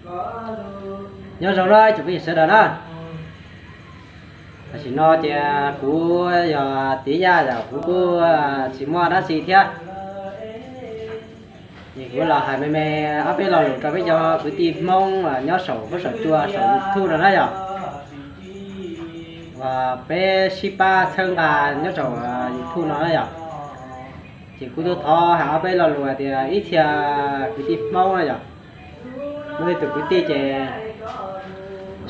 Nyob zoo na tsoom phooj ywg sawv daws na. Tam sim no ces kuv yog Tiav Yaj, yog kuv kuj tsis muaj dab tsi thiab. Es kuv los hais me me ob peb lo lus rau peb cov kwv tij Hmoob nyob saum huab saum cua saum YouTube no na yom. Uas peb sib pab txhawb nqa nyob saum YouTube no na yom. Ces kuv tuaj thov hais ob peb lo lus tias ib txhia kwv tij Hmoob na yom, muaj tej tus kwv tij ces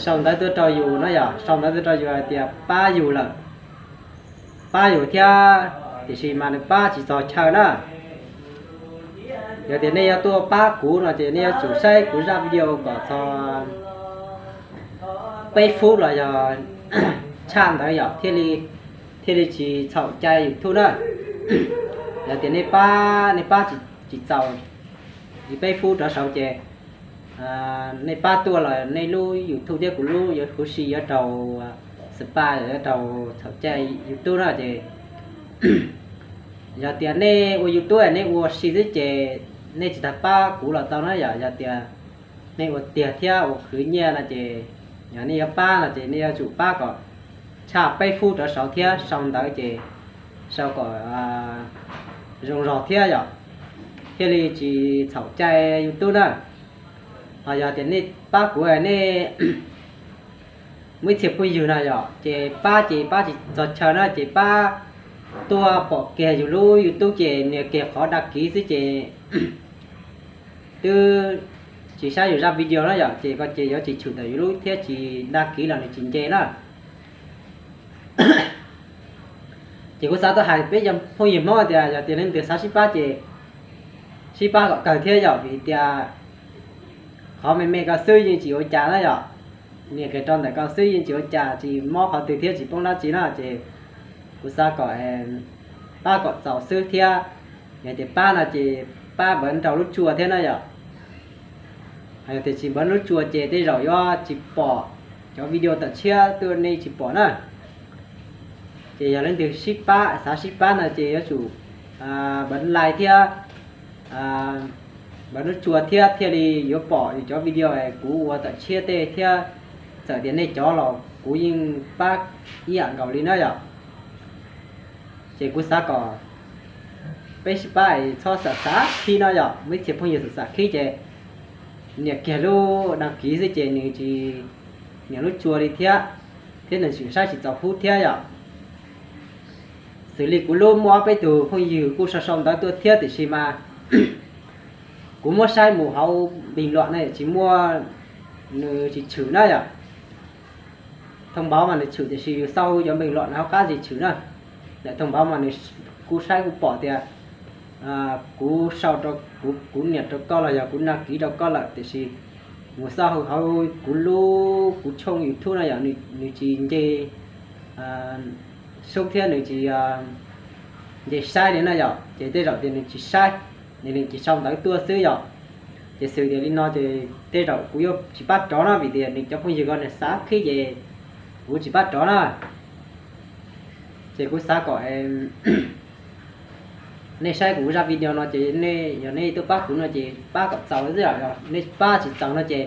sau ntawv tuaj rau yus na yom, sau ntawv tuaj rau yus hais tias pab yus lawm, pab yus thiab, tiam sis mas nws pab tsis txog chaw na. Yog tias nej yuav tuaj pab kuv no ces nej yuav tsum saib kuv zaj video kom txog peb fub los yog tshaj ntawd yom, thiaj li tsis txhaum cai YouTube na. Yog tias nej pab, nej pab tsis txaus li peb fub rov saud ces nej pab tuaj los nej lub YouTube thiab kuv lub yuav huv si yuav raug spam, yuav raug txhaum cai YouTube na ces yog tias nej ua YouTube nej ua si xwb ces nej tsis tas pab kuv los tau na yom. Yog tias nej ua tiag thiab ua khwv nyiaj no ces yog nej yuav pab no ces nej yuav tsum pab kom tshaj peb fub rov saud thiab sau ntawv ces sau kom zoo zog thiab yom, thiaj li tsis txhaum cai YouTube na. Ho yog tias nej pab kuv, nej muaj ib txhia phooj ywg no yom, ces pab ces pab tsis txog chaw na ces pab tuaj pom kiag yus lub YouTube ces nias kiag qhov dag kiv xwb ces twb tsis saib yus zaj video na yom, ces koj ces yuav tsis tshwm ntawm yus lub thiab tsis dag kiv los nws tsis nce na. Ces kuv xav tuaj hais peb cov phooj ywg Hmoob tias yog tias leej twg xav sib pab ces sib pab kom kawg thiab yom, vim tias qhov me me ko xwb yeej tsis ua cas na yom, nias kiag rau ntawm ko xwb yeej tsis ua cas, tsis mob qhov twg thiab tsis poob dab tsi na ces kuv xav kom pab kom txaus xwb thiab. Yog tias pab no ces pab npawv nraus lub tsua thiab na yom. Yog tias tsis npawv lub tsua ces tej zaum yuav tsis pom cov video tawm tshiab tuaj nej tsis pom na. Ces yog leej twg sib pab, xav sib pab no ces yuav tsum npawv like thiab npawv lub tsua thiab thiaj li yuav pom yus cov video kuv ua tawm tshiab tej thiab. Txawm tias nej cov los kuv yeej pab ib yam nkaus li na yom. Ces kuv xav kom peb sib pab es txhob xam xav khib no yom, muaj ib txhia phooj ywg xam xav khib ces nias kiag lub dag kiv xwb ces nws tsis nias lub tsua li thiab, thiab nws tseem saib tsis txaus fub thiab yom. Xws li kuv lub muaj ob peb tug phooj ywg kuj sau sau ntawv tuaj thiab tiam sis mas kuv muab saib mus hauv npeeg luam na tsis muaj, nws tsis tshwm na yom. Thoob npauv mas nws tshwm tiam sis yus xauj cov npeeg luam no hauv qab tsis tshwm na. Lawm thoob npauv mas nws kuj saib kuj pom tias kuv sau rau, kuv nias rau koj los yog kuv dag kiv rau koj lawm tiam sis mus xauj hauv kuv lub kuv tshooj YouTube no yom, nws tsis nce sub thiab nws tsis nce saib li na yom, ces tej zaum tias nws tsis saib, nws tsis sau ntawv tuaj xwb yom. Ces xws tias li no ces tej zaum kuv yuav tsis pab rov na, vim tias nws cov phooj ywg ko nws xav khib ces kuv tsis pab rov na. Ces kuv xav kom nej saib kuv zaj video no ces nej, yog nej tuaj pab kuv no ces pab kom txaus xwb yom, nej pab tsis txaus no ces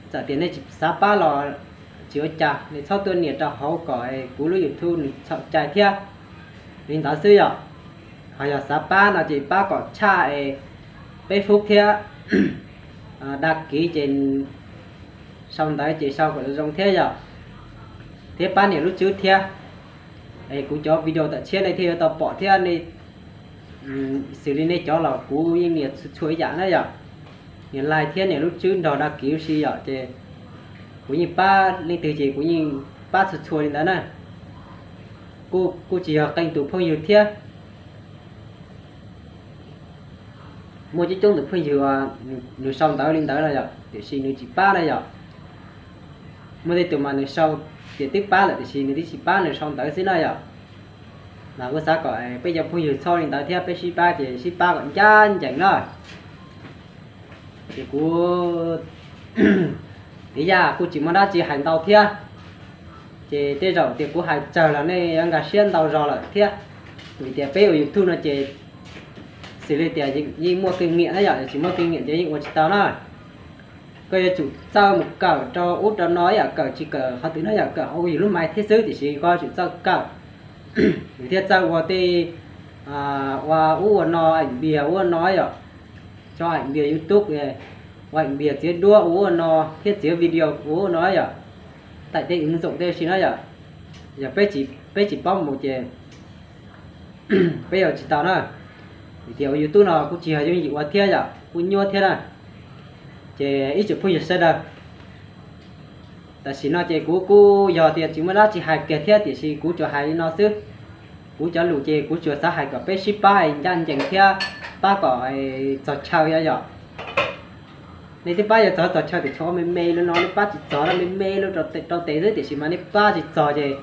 txawm tias nej tsis xav pab los tsis ua cas, nej txhob tuaj nias rau hauv kom kuv lub YouTube nws txhaum cai thiab li ntawd xwb yom. Ho yog xav pab no ces pab kom tshaj es peb fub thiab dag kiv ces sau ntawv ces sau kom zoo thiab yom, thiab pab nias lub tswb thiab. Es kuv cov video tawm tshiab nej thiaj yuav tau pom thiab nej, xws li nej cov los kuv yeej nias txhua txhua ib yam na yom, nias like thiab nias lub tswb nrog dag kiv ua si yom, ces kuv yeej pab leej twg ces kuv yeej pab txhua txhua li ntawd na. Kuj tsis yog qee tus phooj ywg thiab, muaj coob coob tus phooj ywg nws sau ntawv li ntawd no yom, tiam sis nws tsis pab na yom. Muaj tej tus mas nws sau tias twb pab lawm tiam sis nws twb tsis pab, nws sau ntawv xwb na yom. Mas kuv xav kom peb cov phooj ywg txhob li ntawd thiab, peb sib pab ces sib pab kom ncaj ncees na. Ces kuv, Tiav Yaj kuj tsis muaj dab tsi hais ntau thiab, ces tej zaum tias kuv hais tsawg los nej yuav nkag siab ntau zog lawm thiab, vim tias peb ua YouTube no ces xws li tias yeej muaj keej niam na yom, tsis muaj keej niam ces yeej ua tsis tau na. Koj yuav tsum txawj mus kawm rau ub rau no yom, kawm tsis kawm qhov twg no yom, kawm hauv yus lub maiv thiab xwb, tiam sis koj yuav tsum txawj kawm, yus thiaj txawj ua tej, ua ub ua no, aim npias ua no yom, tso aim npias YouTube, ua aim npias txiav duab ua ua no thiab txiav video ua ua no yom, thaij tej ua ntxoom tej si na yom. Yog peb tsis paub mus ces peb yuav tsis tau na. Vim tias ua YouTube no kuj tsis yog yooj yim ua thiab yom, kuj nyuaj thiab na. Ces ib tsoom phooj ywg sawv daws, tam sim no ces kuv kuj yog tias tsis muaj dab tsi hais kiag thiab, tiam sis kuv tsuas hais li no xwb. Kuv cov lus ces kuv tsuas xav hais kom peb sib pab ncaj ncees thiab pab kom txog chaw yom. Nej twb pab yuav txog txog chaw, tiam sis ua me me li no nej pab tsis txog, me me li rau tes xwb, tiam sis mas nej pab tsis txog ces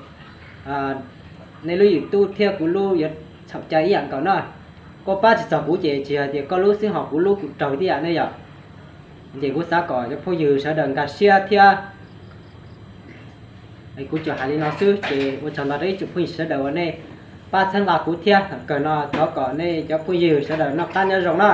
nej lub YouTube thiab kuv lub yuav txhaum cai ib yam nkaus na. Koj pab tsis txog kuv ces tsis hais tias koj lub xwb, ho kuv lub kuj raug tib yam ne yom. Ces kuv xav kom cov phooj ywg sawv daws nkag siab thiab. Kuv tsuas hais li no xwb ces ua tsaug ntau rau ib tsoom phooj ywg sawv daws uas nej pab txhawb nqa kuv thiab. Thaum kawg no thov kom nej cov phooj ywg sawv daws noj qab nyob zoo na.